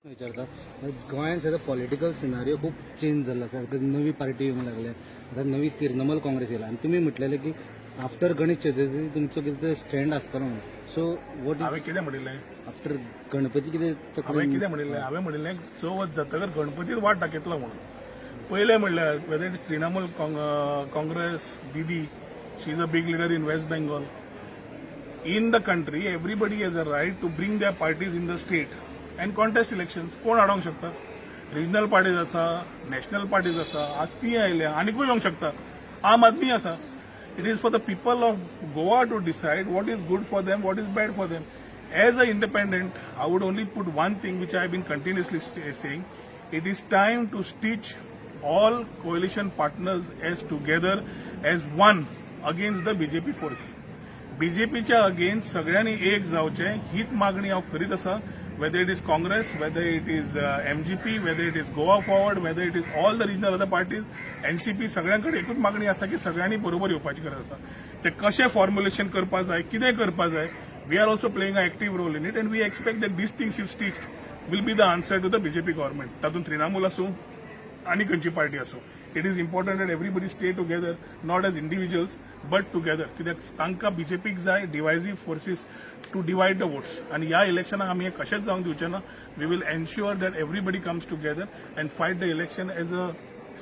विचारता, गोंयांत सद्या पॉलिटिकल सिनारियो खूब चेंज जाल्लो आसा. आतां नवी पार्टी येवंक लागल्या, आतां नवी तृणमूल काँग्रेस येयला आनी तुमी म्हटलेलें की आफ्टर गणेश चतुर्थी तुमचो कितें तरी स्टँड आसतलो म्हणून. सो what हांवें is कितें म्हणिल्लें? आफ्टर गणपती कितें हांवें तकलेन कितें म्हणिल्लें? हांवें म्हणिल्लें, चवथ जातकर गणपतीत वाट दाखयतलो म्हणून. पयलें म्हणल्यार, whether it Trinamool Congress, Didi, she is a big leader in West Bengal. In the country, everybody has a right to bring their parties in the state and contest elections. कोण आडोवंक शकता? रिजनल पार्टीज आसा, national parties आसा. आज ती आयल्या, आनिकूय येवंक शकता. आम आदमी आसा. It is for the people of Goa to decide what is good for them, what is bad for them. As a independent, I would only put one thing which I have been continuously saying: it is time to stitch all coalition partners as together as one against the BJP force. बीजेपीच्या against सगळ्यांनी एक जावचें हीच मागणी हांव करीत आसा, whether it is Congress, whether it is MGP, whether it is Goa Forward, whether it is all the regional other parties, NCP. सगळ्यां कडेन एकूच मागणी आसा की सगळ्यांनी बरोबर येवपाची गरज आसा. ते कशें फॉर्म्युलेशन करपा जाय, कितें करपा जाय, we are also playing a active role in it and we expect that these things, if stitched, will be the answer to the BJP government. तातूंत तृणमूल आसूं आनी खंयची पार्टी आसूं, it is important that everybody stay together, not as individuals but together, कित्याक तांकां बीजेपीक जाय divisive forces to divide the votes आनी ह्या इलेक्शनाक आमी हें कशेंच जावंक दिवचें ना. We will ensure that everybody comes together and fight the election as a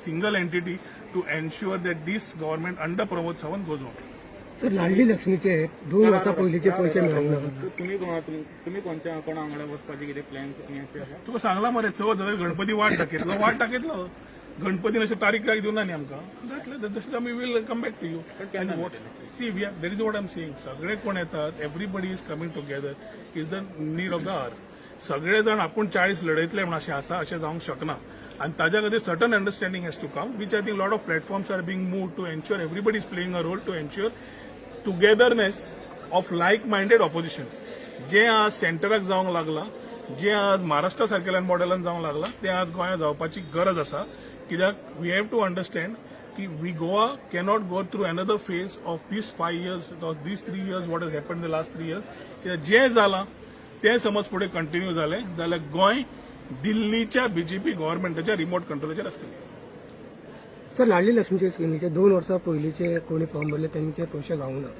single entity to ensure that this government under Pramod Sawant goes on. Sir, Ladli लक्ष्मीचे 2 वर्सां पयलींचे पयशे मेळूंक ना. तुम्ही कोणत्या कोणा वांगडा वचपाचे कितें प्लॅन अशें आसा? तुका सांगला मरे, चवथ जातकीर गणपती वाट दाखयतलो, वाट दाखयतलो. गणपतीन अशें तारीख काय दिवना न्ही आमकां. जातलें तशें आमी will come back to you. See, we are there is what I'm saying, सगळे कोण येतात, everybody is coming together is the need of the hour. सगळे जाण आपूण 40 लढयतले म्हण अशें आसा, अशें जावंक शकना आनी ताज्या खातीर certain understanding has to come, which I think lot of platforms are being moved to ensure everybody is playing a role to ensure togetherness of like minded opposition. जें आज सेंटराक जावंक लागलां, जें आज महाराष्ट्रा सारकेल्या मॉडेलान जावंक लागलां, तें आज गोंयांत जावपाची गरज आसा, कित्याक we have to understand की we Goa cannot go through another phase of these 5 years, these 3 years, what has happen the last 3 years. कित्याक जें जालां तें समज फुडें कंटिन्यू जालें जाल्यार गोंय दिल्लीच्या बीजेपी गव्हर्नमेंटाच्या रिमोट कंट्रोलाचेर आसतलें. सर, लाडली लक्ष्मीचे स्किमीचे 2 वर्सां पयलींचे कोणी फॉर्म भरले, तांचे पयशे गावूंक ना.